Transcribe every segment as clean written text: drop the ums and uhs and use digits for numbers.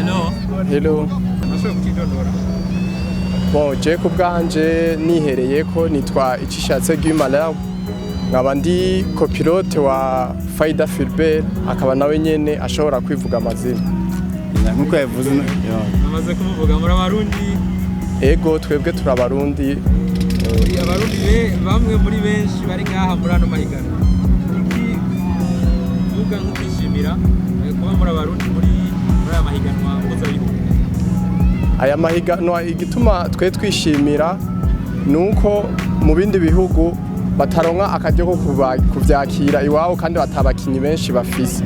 Hello. Hello. Urashobora kutidondora? Bon, je ku bwanje nihereye ko nitwa Icishatse Guy, nkaba ndi copilote wa Faida Philbert, akaba nawe nyene ashobora kwivuga amazina. Nkuko yavuze yo. Bamaze kumuvuga, muri Abarundi? Ego, twebwe turi Abarundi. Muri Abarundi bamwe muri benshi bari ngaha muri ano mahiganwa. Iki muvuga nko kwishimira kuba muri Abarundi muri aya mahiganwa mpuzabihugu? Aya mahiganwa, igituma twe twishimira ni uko mu bindi bihugu bataronka akaryo ko kuvyakira iwabo, kandi batabakinyi benshi bafise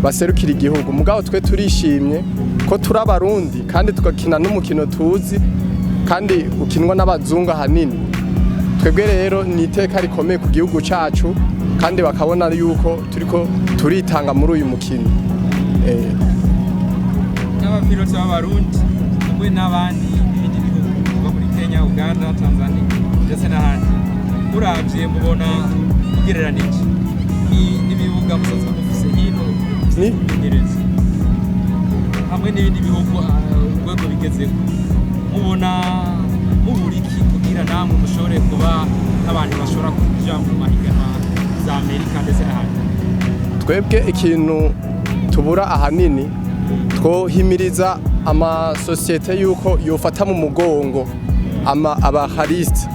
baserukira igihugu. Mugabo twe turishimye ko turi Abarundi kandi tugakina n'umukino tuzi kandi ukinwa n'abazungu ahanini. Twebwe rero ni iteka rikomeye ku gihugu cacu, kandi bakabona yuko turiko turitanga muri uyu mukino. Nk'abapilote b'Abarundi hamwe n'abandi b'ibindi bihugu kuva muri Kenya, Uganda, Tanzania ndetse n'ahandi, muravye mubona ugereranije n'ibibuga musanzwe mufise hino Ubugerezi hamwe n'ibindi bihugu, urwego bigezeko, mubona mubura iki kugira namwe mushobore kuba nk'abantu bashobora kuja mu mahiganwa za Amerika ndetse n'ahandi? Twebwe ikintu tubura ahanini, twohimiriza amasosiyete yuko yofata mu mugongo abaharisite,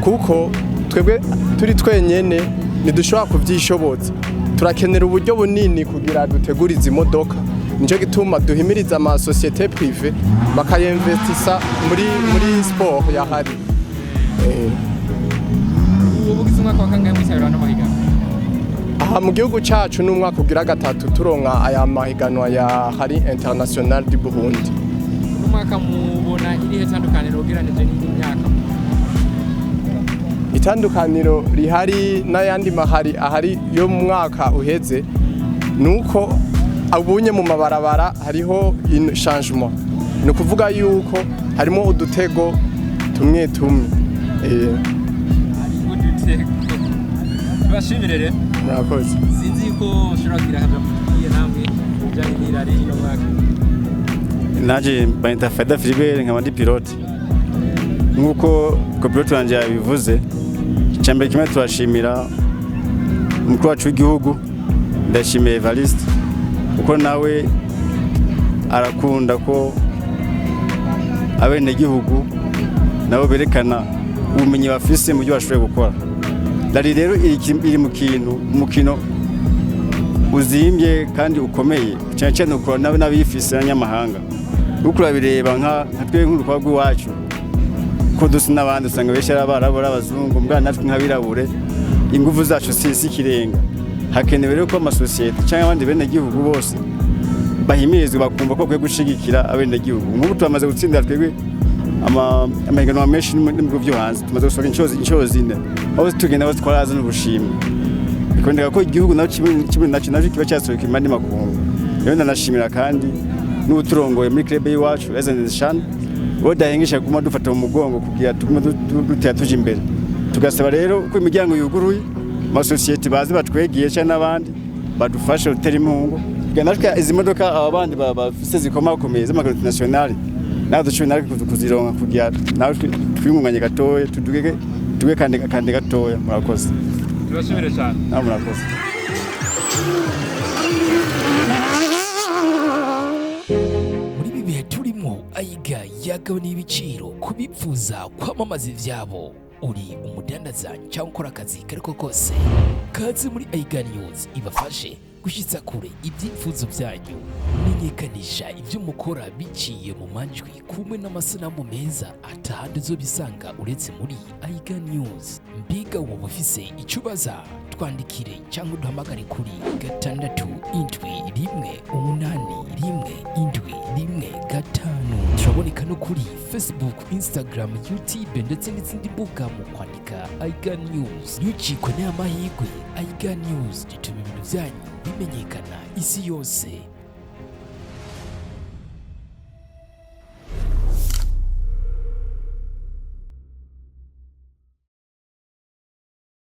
kuko twebwe turi twenyene ntidushobora kuvyishoboza. Turakenera uburyo bunini kugira dutegure izi modoka. Nico gituma duhimiriza amasosiyete privées bakayinvestisa muri sport ya rallye. Ubu bugize umwaka wa kangahe mwitabira ano mahiganwa? Aha mu gihugu cacu ni umwaka ugira gatatu turonka aya mahiganwa ya Rallye International du Burundi. Uno mwaka mubona irihe tandukaniro ugereranije n'indi myaka? Itandukaniro rihari n'ayandi mahari ahari yo mu mwaka uheze nuko abunye mu mabarabara hariho changement, ni ukuvuga yuko harimo udutego tumwe tumwe. Hariho udutego. Tubashimire rero. Murakoze. Sinzi yuko ushobora kugira akaja mutubwiye namwe ibijyanye n'i rallye ino mwaka. Naje banyita Faida Philibert, nkaba ndi pilote nk'uko copilote wanje yabivuze. Icyambere kimwe, turashimira umukuru wacu w'igihugu, ndashimiye Evariste, kuko nawe arakunda ko abenegihugu nabo berekana ubumenyi bafise mu byo bashoboye gukora. Rallye rero iri mu kintu, umukino uzimbye kandi ukomeye cyane cyane ukora n'abifise n'abanyamahanga. Kuko urabireba nka twe nk'urukwavu rw'iwacu ko dusa n'abandi, usanga benshi ari Abarabu, ari abazungu, mbwa natwe nk'abirabure ingufu zacu si ikirenga. Hakenewe rero ko amasosiyete cyangwa abandi benegihugu bose bahimirizwa, bakumva ko bakwiye gushigikira abenegihugu. Nk'ubu turamaze gutsindira twebwe amahiganwa menshi n'ibihugu byo hanze, tumaze gusohoka inshuro zine. Aho tugenda hose twarazana ubushimwe, bikaboneka ko igihugu naco kimwe naco kiba cyasohoka imandi makungu. Rero ndanashimira kandi n'uturongoye muri club y'iwacu, Ezra Shan, bo dahengesha kuguma dufata mu mugongo kugira tugume dutera tuja imbere. Tugasaba rero ko imiryango yuguruye, amasosiyete baze batwegiye cyangwa n'abandi badufashe gutera impungu, kugira natwe izi modoka aba bandi bafise zikomakomeye z'ama international natwe dushobore natwe kuzironka, kugira natwe twiyungunganye gatoya, tuduge tuge kandi gatoya. Murakoze. Tubashimire cyane. Nawe murakoze. Muri ibi bihe turimo, Ayiga yagabaniye ibiciro ku bipfuza kwamamaza ivyabo. Uri umudandaza cyangwa ukora akazi kariko kose, kaze muri Ayiga News ibafashe gushyitsa kure ibyifuzo byanyu. Menyekanisha ibyo mukora biciye mu majwi kumwe n'amasanamu meza atahandi uzobisanga uretse muri Ayiga News. Mbega woba ufise icyo ubaza? Twandikire cyangwa uduhamagare kuri 671817115. Turaboneka no kuri Facebook, Instagram, YouTube ndetse n'izindi mbuga mu kwandika Ayiga News. Ntucikwe n'aya mahirwe. Ayiga News ituma ibintu byanyu bimenyekana isi yose.